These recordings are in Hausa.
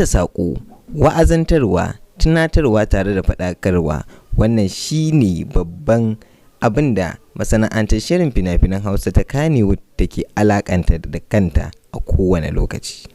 da saƙo, wa'azantarwa, tunatarwa tare da faɗakarwa, wannan shi ne babban abin da masana'antar shirin fina-finan Hausa ta Kannywood take alakanta da kanta a kowane lokaci.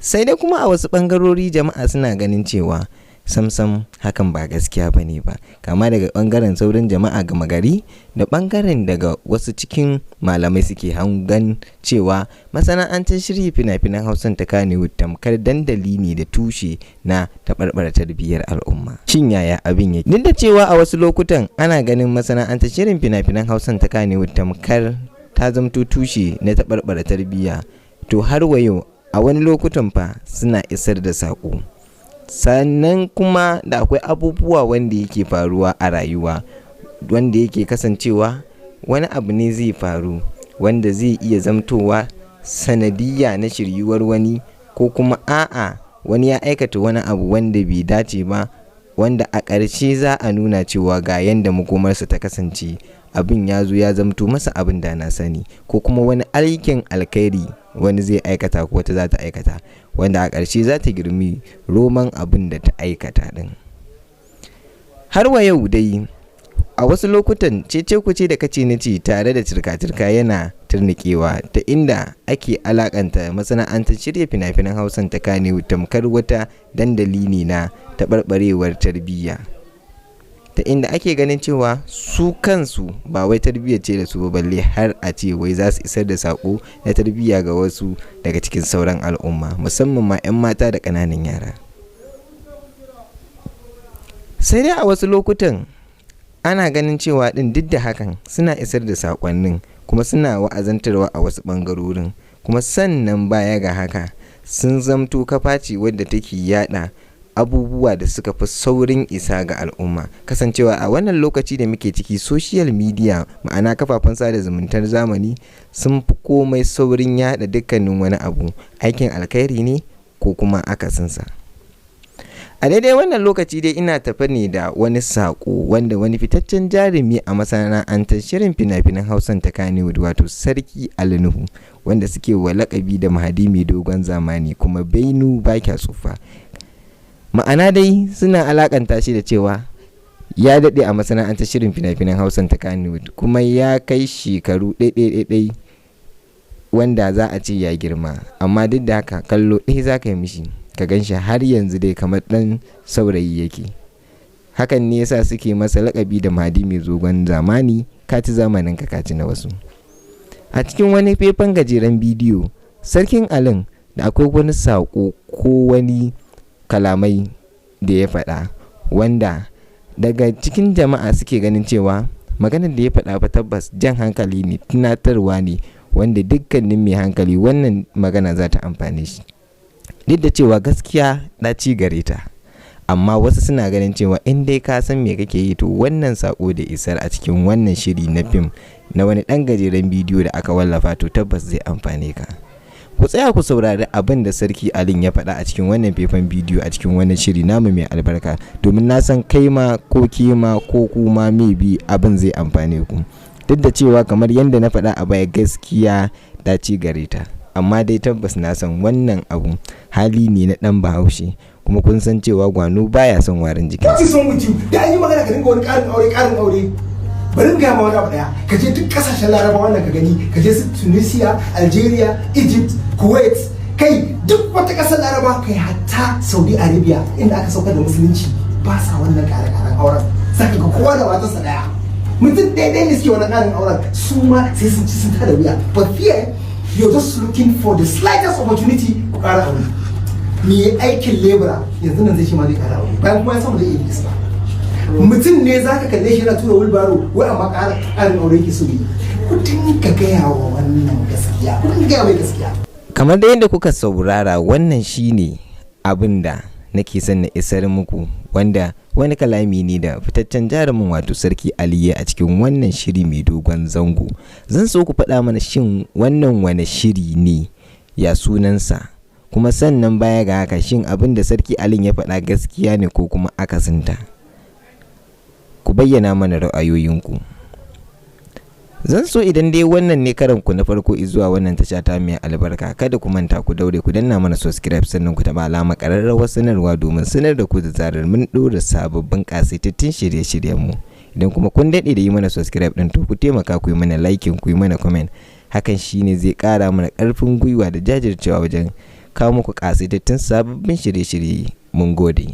Sai dai kuma a wasu ɓangarori jama'a suna ganin cewa samsam hakan ba gaskiya ba ne ba, kama daga ɓangaren sauran jama'a gama gari da ɓangaren daga wasu cikin malamai suke hangen cewa masana'antar shirya fina-finan Hausan ta Kannywood tamkar dandali ne da tushe na taɓarɓara tarbiyyar al'umma. Shin yaya abin yake? Duk da cewa a wasu lokutan ana ganin masana'antar shirin fina-finan Hausan ta Kannywood tamkar ta zamto tushe na taɓarɓara tarbiyya, to har wa yau a wani lokutan fa suna isar da saƙo. Sannan kuma da akwai abubuwa wanda yake faruwa a rayuwa wanda yake kasancewa wani abu ne zai faru wanda zai iya zamtowa sanadiyya na shiryuwar wani, ko kuma a'a, wani ya aikata wani abu wanda bai dace ba, wanda a ƙarshe za a nuna cewa ga yanda makomarsa ta kasance, abin ya zo ya zamto masa abin da na sani, ko kuma wani aikin alkhairi wani zai aikata ko wata za ta aikata wanda a ƙarshe za ta girmi roman abin da ta aikata ɗin. Har wa yau dai a wasu lokutan cece-kuce da kace nace tare da turka-turka yana turnikewa ta inda ake alakanta masana'antar shirya fina-finan Hausan ta Kannywood tamkar wata dandali ne na taɓarɓarewar tarbiyya, ta inda ake ganin cewa su kansu ba wai tarbiyya ce da su ba, balle har a ce wai za su isar da saƙo na tarbiyya ga wasu daga cikin sauran al'umma, musamman ma 'yan mata da ƙananan yara. Sai dai a wasu lokutan ana ganin cewa ɗin duk da hakan suna isar da saƙonnin kuma suna wa'azantarwa a wasu ɓangarorin, kuma sannan baya ga haka sun zamto kafa ce wadda take yada abubuwa da suka fi saurin isa ga al'umma, kasancewa a wannan lokaci da muke ciki social media, ma'ana kafafen sada zumuntar zamani, sun fi komai saurin yada dukkanin wani abu, aikin alkhairi ne ko kuma akasinsa. A daidai wannan lokaci dai ina tafe ne da wani saƙo wanda wani fitaccen jarumi a masana'antar shirin fina-finan Hausan ta Kannywood, wato Sarki Ali Nuhu, wanda suke wa laƙabi da Mahadi Mai Dogon Zamani kuma Bainu Ba Kya Tsufa. Ma'ana dai suna alakanta shi da cewa ya daɗe a masana'antar shirin fina-finan Hausan ta Kannywood kuma ya kai shekaru ɗai-ɗai wanda za a ce ya girma, amma duk da haka kallo ɗaya za ka yi mishi ka gan shi har yanzu dai kamar ɗan saurayi yake. Hakan ne yasa suke masa laƙabi da Mahadi Mai Dogon Zamani, ka ci zamanin ka, ka ci na wasu. A cikin wani faifan gajeren bidiyo, Sarkin Alin da akwai wani saƙo ko wani kalamai da ya faɗa wanda daga cikin jama'a suke ganin cewa maganar da ya faɗa fa tabbas jan hankali ne, tunatarwa ne, wanda dukkanin mai hankali wannan magana za ta amfane shi. Duk da cewa gaskiya ɗaci gare ta, amma wasu suna ganin cewa in dai ka san me kake yi, to wannan saƙo da isar a cikin wannan shiri na fim na wani ɗan gajeren bidiyo da aka wallafa, to tabbas zai amfane ka. Ku tsaya ku saurari abin da Sarki Alin ya faɗa a cikin wannan faifan bidiyo a cikin wannan shiri namu mai albarka, domin na san kai ma ko ke ma ko kuma maybe abin zai amfane ku. Duk da cewa kamar yadda na faɗa a baya, gaskiya ɗaci gare ta, amma dai tabbas na san wannan abu hali ne na ɗan Bahaushe, kuma kun san cewa gwano baya son warin jikinsa. What is wrong with you? Da an yi magana ka dinga wani ƙarin aure, ƙarin aure. Bari in gaya ma wani abu daya. Ka je duk kasashen Larabawa wannan ka gani, ka je su Tunisia, Algeria, Egypt, Kuwait, kai duk wata ƙasar Laraba, kai hatta Saudi Arabia inda aka saukar da musulunci, ba sa wannan ƙare-ƙaren auren. Zaka ga kowa da matarsa daya. Mutum ɗaya ne suke wannan ƙarin auren, su ma sai sun ci sun tada wuya. But here you're just looking for the slightest opportunity ku ƙara aure. Me aikin lebura yanzu nan zai ce ma zai ƙara aure, bayan kuma ya samu zai iya yi ba. Mutum ne za ka kalle shi yana tura wheelbarrow wai, amma ƙara ƙarin aure yake so yi. Ku dinga gaya wa wannan gaskiya, ku dinga gaya mai gaskiya. Kamar da yadda kuka saurara, wannan shine abin da nake son na isar muku, wanda wani kalami ne da fitaccen jarumin, wato Sarki Aliyu, a cikin wannan shiri mai dogon zango. Zan so ku faɗa mana, shin wannan wane shiri ne, ya sunansa, kuma sannan baya ga haka, shin abin da Sarki Alin ya faɗa gaskiya ne ko kuma akasinta? Ku bayyana mana ra'ayoyinku. Zan so idan dai wannan ne karan ku na farko zuwa wannan tasha ta mai albarka, kada ku manta ku daure ku danna mana subscribe, sannan ku taɓa alama ƙararrawar sanarwa domin sanar da ku da zarar mun ɗora sababbin ƙasaitattun shirye-shiryenmu. Idan kuma kun daɗe da yi mana subscribe ɗin, to ku taimaka ku yi mana liking, ku yi mana comment. Hakan shine zai ƙara mana ƙarfin gwiwa da jajircewa wajen kawo muku ƙasaitattun sababbin shirye-shirye. Mun gode.